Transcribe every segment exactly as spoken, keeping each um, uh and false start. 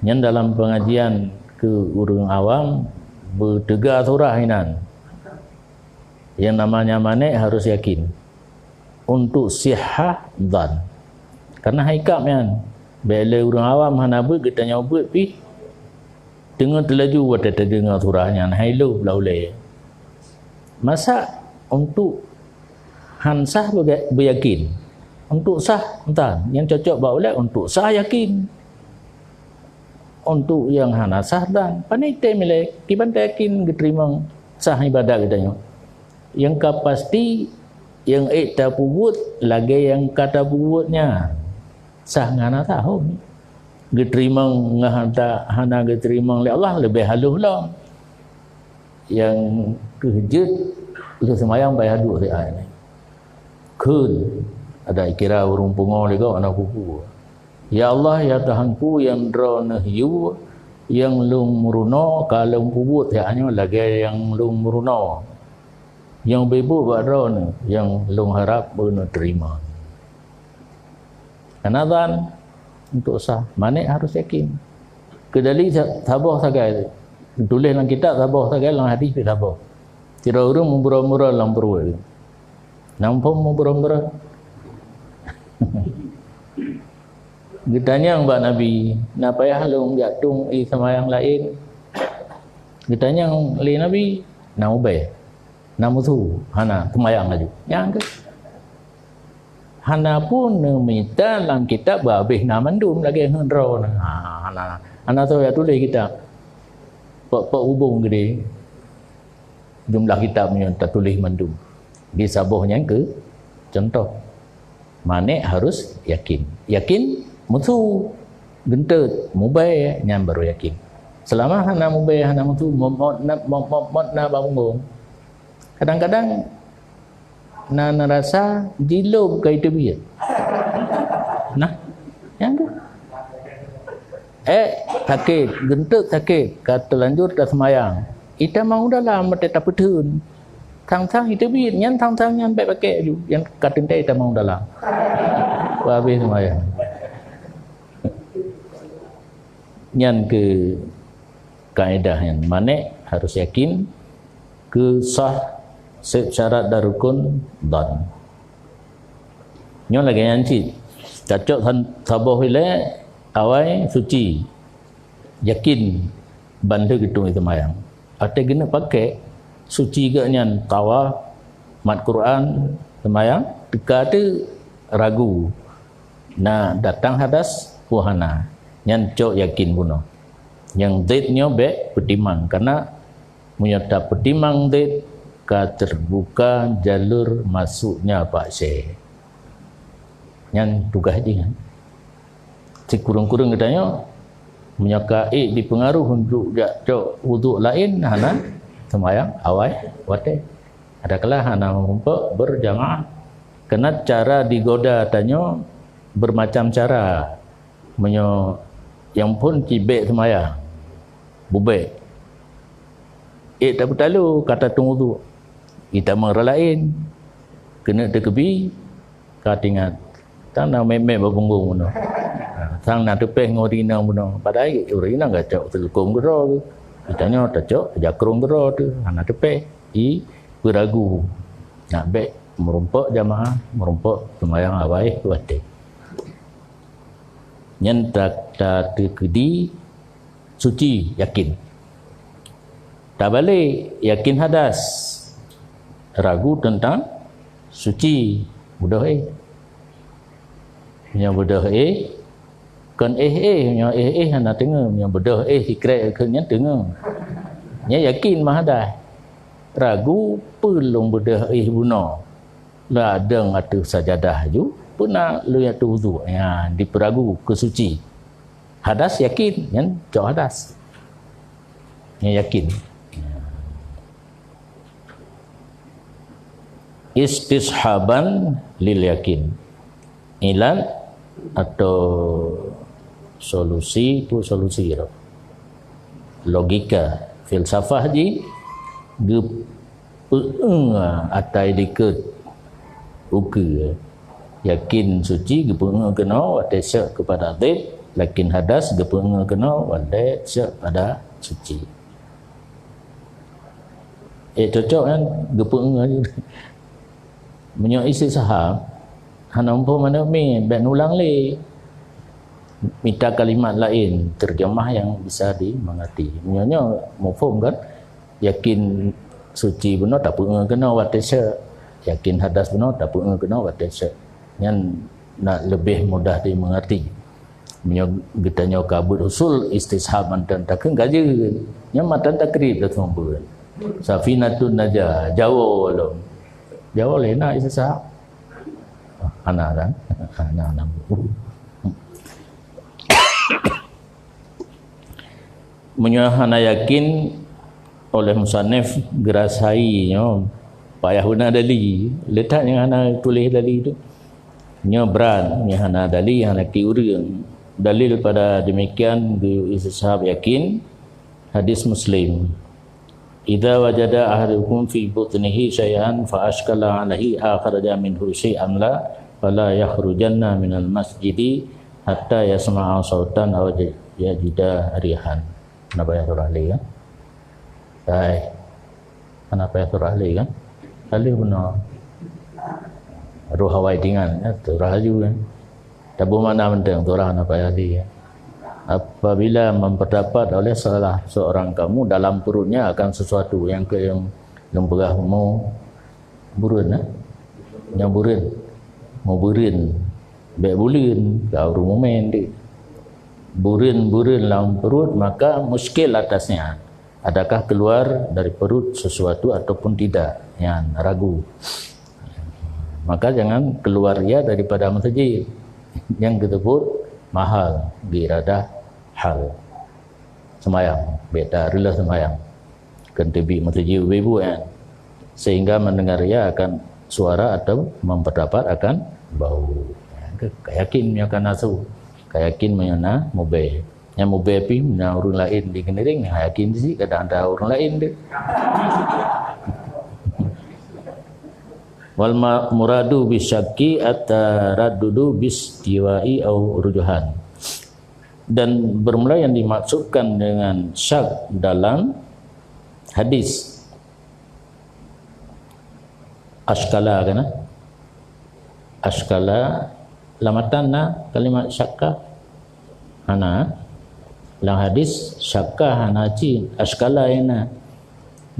Nyan dalam pengajian keu ureuëng awam, beuteuga surah inan. Yang namanya manék harus yakin. Untuk sihah zan. Karena hai kap nyan, bék lé ureuëng awam hana beuet, geutanyoe beuet pih. Teungoh teulaju watée tadeungoe surah nyan, hai lôh blah ulée. Masa untuk han sah beuga-, beuyakin. Untuk sah, entan. Nyang cocok bak ulée untuk sah yakin. Untuk nyang hana sah dan, pane tém ilée, kiban tayakin geuteurimong sah ibadat geutanyoe. Nyang ka pasti, nyang ék tapeubuet lagée nyang ka tapeubuet nyan. Sah ngon hana sah, hom. Geuteurimong ngon hana, hana geuteurimong lé Allah leubeh halôh lom. Nyang keuh jeuet, lheueh seumayang bak duek siat. Kheun, adak kira ureuëng pungo lé gob hana kuku. Ya Allah, ya Tuhanku nyang droeneuh yue, nyang lôn meurunoe ka lôn peubuet siat nyoe lagée nyang lôn meurunoe. Nyang beubuet bak droeneuh, nyang lôn harab beuneuteurimong. Karena zan untuk sah, manék harus yakin. Keudali sa-, saboh sagai, tuléh lam kitab saboh sagai, lam hadis pih saboh. Sidroe ureuëng meuburoe-buroe lam pruet. Nang phom meuburoe-buroe. Geutanyong bak Nabi, "Na payah lôn jak tueng ié seumayang laén?" Geutanyong lé Nabi, "Na ubée? Na musu?" "Hana, seumayang laju." Nyang keuh. Hana pun neumita lam kitab beuhabéh na mandum lagée ngon droeneuh. Ha, hana, hana soe jak tuléh kitab. Pok-pok ubông geude. Jumlah kitab nyoe tatuléh mandum. Di saboh nyan keuh contoh. Manék harus yakin. Yakin, musu, geunteut, mubée, nyan baru yakin. Seulama hana mubée, hana musu, mot-mot na, mot-mot na bak punggong. Kadang-kadang na, na rasa jilôb ka iteubiet. Nah, nyang tu. Eh, sakét, geunteut sakét, ka teulanjur taseumayang. Itamong u dalam, watée tapeutheun. Sang-sang iteubiet, nyan sang-sang nyan bék pakék aju, nyan ka teuntée itamong u dalam. Habéh seumayang. Nyan keuh kaedah nyan. Manék harus yakin keu sah, sép syarat dan rukun, dan. Nyoe lagée nyan cit. Tacok san-, saboh ilée awai suci. Yakin ban lheueh geutueng seumayang. Watée geuneuk pakék, suci geuh nyan tawaf, mat Quran, seumayang, teuka teuh ragu. Na datang hadas, puhana. Nyan cok yakin bunoe. Nyang zét nyoe bék peutimang, karena meunyoe tapeutimang zét, ka teubuka jalur masuknya bak syeh. Nyan tugaih jih nyan. Sikureueng-kureueng geutanyoe, meunyoe ka ék jipeungaruh untuk jak cok uduk laén, hana seumayang awai watée. Adakala hana meurumpok beurjamaah, keunan cara jigoda tanyoe beumacam cara. Meunyoe nyang phon cit bék seumayang, bubék. Ék tapeutalo ka tatueng uduk, itamong rot laén, keuneuk teukeubi, ka teuingat. Tan na mét-mét bak punggong bunoe. Ha, sang na teupéh ngon ureueng inong bunoe. Padahai ureueng inong ka cok seulukôm keudroe geuh. Geutanyoe tacok jakrong keudroe teuh, hana teupéh. I peuragu. Nak bék meurumpok jamaah, meurumpok seumayang awai watée. Nyan ta-, tateukeudi suci, yakin. Tabalek, yakin hadas. Ragu teuntang suci, beudôh éh. Nyoe beudôh éh, kon éh-éh, nyoe éh-éh hana teungeut, nyoe beudôh éh sikrek keu nyan teungeut. Nyan yakin meuhadas. Ragu, peue lôn beudôh éh bunoe. Ladang ateueh sajadah aju, peue na lôn jak tueng uduk. Nyan, dipeuragu keu suci. Hadas yakin, nyan cok hadas. Nyan yakin. Istishaban lil yakin. Ilat atau solusi, peue solusi tu? Logika, filsafah jih, geupeuéng atai dikeue ukeue. Yakin suci geupeuéng keunoe watée syek keupada zét, Lakin hadas geupeuéngeue keunoe watée syek pada suci. Eh, cocok kan? Geupeuéngeue. Meunyoe istishab, hana muphom aneuk miet, bék ulang lé. Mita kalimat laén, terjemah yang bisa dimengerti. Meunyoe nyoe muphom kan? Yakin suci bunoe tapeuéngeue keunoe watée syek. Yakin hadas bunoe tapeuéngeue keunoe watée syek. Nyan na leubeh mudah dimengerti. Meunyoe geutanyoe ka beuet usul, istishab mantong takheun ka jeuet. Nyan matan takrib dah seumeubeuet. Safinatun Najah, Jawoe lom. Jawoe lé na istishab. Hana kan? Hana, hana. Meunyoe hana yakin oleh musannif geurasai nyoe, payah beuna dali. Letak nyang hana tuléh dali tu. Nyoe brat, nyang hana dali, hana ki ureuëng. Dalil pada demikian geuyue istishab yakin, hadis Muslim. "Idza wajada ahadukum fi butnihi syai'an fa asykala alaihi akhraja minhu syai'an la, fala yakhrujanna minal masjidi hatta yasma'a sautan aw yajida rihan." Hana payah surah lé, ya? Hai. Hana payah surah lé, kan? Alif beuna. Roh awai tingan, ya, surah laju, kan? Tabu makna penting, surah hana payah lé, ya. Apabila memperdapat oleh salah seorang kamu dalam perutnya akan sesuatu yang ke-, yang, yang peugah mu, Bureuen, eh? Nyoe bureuen. Mubeureuen. Bék buleuen, ka ureuëng mumen deh. Bureuen-bureuen lam perut, maka muskil atasnya. Adakah keluar dari perut sesuatu ataupun tidak? Nyan ragu. Maka jangan keluar ia daripada masjid. Nyang teusebut mahal, geuradah hal. Seumayang, bék tareuloh seumayang. Kheun teubiet meuteujeuet ubé buet, sehingga mendengar ia akan suara atau memperdapat akan bau. Ka yakin meunyoe ka na su, ka yakin meunyoe na mubé. Nyang mubé pih na ureuëng laén di keuniréng, ka yakin cit kadang ada ureuëng laén deh. Wal ma-, muradu bisyakki at-taraddudu bistiwa'i au rujuhan. Dan bermula yang dimaksudkan dengan syak dalam hadis. Askala kan? Askala lam matan na kalimat syakka? Hana. Lam hadis syakka hana cit, askala nyang na.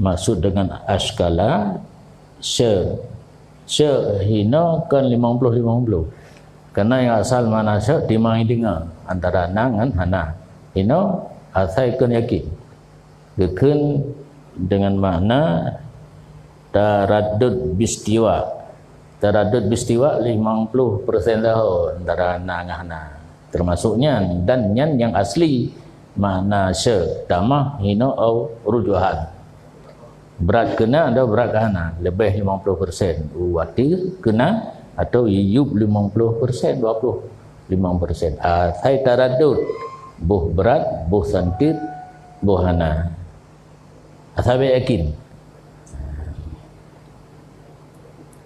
Maksud dengan askala, se, se hino kon limong ploh limong ploh. Karena yang asal makna se timang deungoe antara na ngon hana. Hino asai kon yakin. Geukheun dengan makna taraddud bistiwa. Taraddud bistiwa limong ploh persen sahoe antara na ngon hana. Termasuk nyan, dan nyan nyang asli makna se tamah hino au rujuhan. Brat keu na atau brat keu hana, leubeh limong ploh persen. Watèe keu na atau yub limong ploh persen, dua ploh limong persen. Asai taraddud, boh brat, boh santit, boh hana. Asai bèk yakin.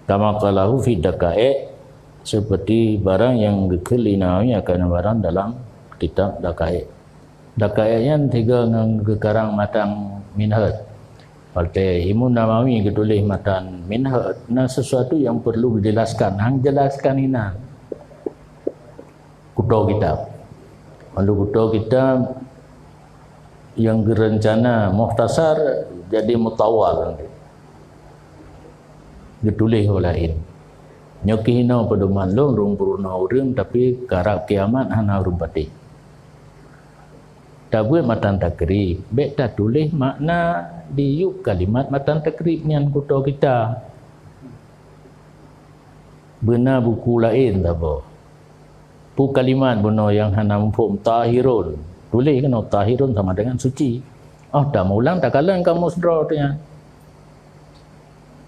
Kama qalahu fi daqaiq, seperti barang yang geukheun lé Nawawi akan barang dalam kitab Daqaiq. Daqaiq nyan tiga ngon geukarang matan Minhaj. Watèe Imam Nawawi geutuléh matan Minhaj, na sesuatu yang perlu dijelaskan. Hang jelaskan inan. Kuto kitab. Lalu kuto kitab yang gerencana mukhtasar jadi mutawal nanti. Geutuléh ureueng laén. Nyoe keuh hino peudoman lôn, lôn peurunoe ureueng, tapi karab kiamat hana ureueng patéh. Tabeuet matan takrib, bèk tatuléh makna di yub kalimat matan takrib nyan kuto kitab. Beuna buku laén saboh. Peue kalimat bunoe nyang hana muphom, tahirun. Tuléh keunoe tahirun sama dengan suci. Oh, tameulang takalon kamus droe tu nyan.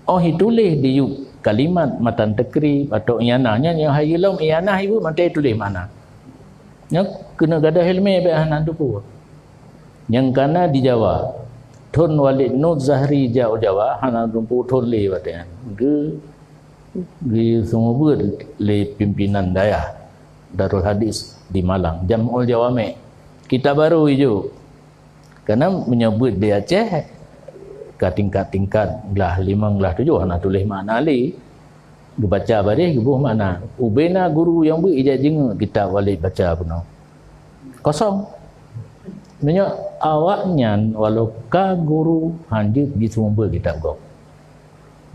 Oh, ituléh di yub kalimat matan takrib atau ianah. Nyan nyang hai lom ianah ibu mantong tuléh makna. Nyoe keuneuk gadoh ileumèe bèk hana teupeu. Nyang kana di Jawa. Thon Walid Nur Zahri jak u Jawa, hana teupeu thon lé watèe nyan. Geu-, geuseumeubeuet lé pimpinan dayah Darul Hadis. di Malang, Jam'ul Jawami'. Kitab baru ijok. Karena meunyoe beuet di Aceh, ka tingkat-tingkat, glah limong, glah tujoh hana tuléh makna lé. Geubaca baréh, geuboh makna. Ubena guru nyang beuet ijak jingeuk kitab Walid baca bunoe. Kosong. Meunyoe awaknyan, walau ka guru, hanjeuet jiseumeubeuet kitab gob.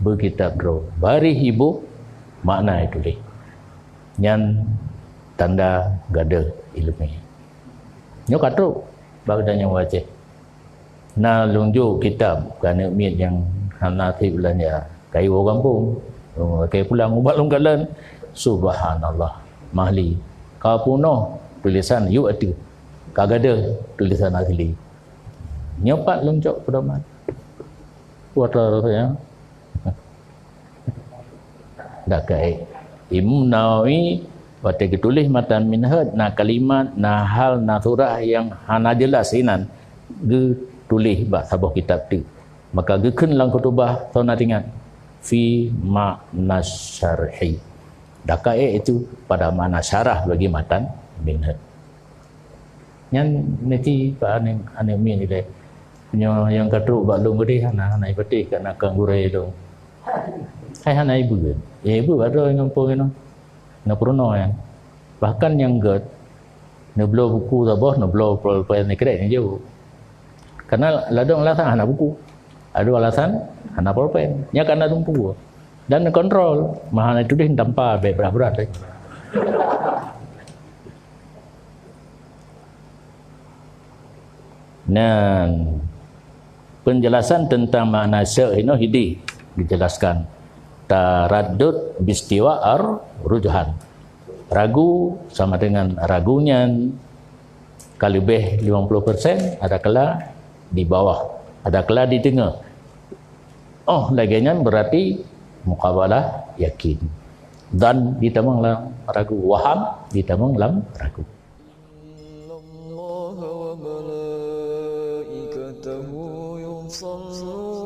Beukitab droe, baréh iboh, makna ituléh. Nyan tanda gadôh ileumèe. Nyoe ka trok bak geutanyoe ureueng Aceh. Na lôn jok kitab keu aneuk miet nyang hana sép beulanja, kayue gampông, lôn lakèe pulang ubak lôn kalon. Subhanallah, Mahli ka peunoh tulisan yôh ateueh, ka gadôh tulisan asli. Nyoe pat lôn cok peudoman. Kuat lah rasanya. Dak kait. Imam Nawawi watèe geutuléh matan Minhaj, na kalimat, na hal, na surah nyang hana jeulaih inan, geutuléh bak saboh kitab teuk. Maka geukheun lam khutubah, soe na teuingat, fi makna syarhi. Dak kait itu pada makna syarah bagi matan Minhaj. Nyan niti bak aneuk, aneuk miet ilèe. Nyoe nyang ka trok bak lôn keudéh hana, hana ipatéh ka nakeuh gurèe lôn. Hai hana ibu. Ya ibu bak droe ngon po nyoe. Na peurunoe nyan. Bahkan nyang gèt, neubloe buku saboh, neubloe pulpen, neukrék neujok. Karena ladôm alasan hana buku. Ladôm alasan hana pulpen. Nyan ka na dumpeue. Dan neukontrol. Meuhana tuléh tampa bèk brat-brat lé. Nan penjelasan tentang makna syakh inoe hidih dijelaskan. Taraddud bistiwa ar rujhan. Ragu sama dengan ragu nyan ka leubeh limong ploh persen, adakala di bawah, adakala di teungoh. Oh, lagèe nyan berarti muqabalah yakin. Dhann ditamong lam ragu, waham ditamong lam ragu. إن الله وملائكته يصلون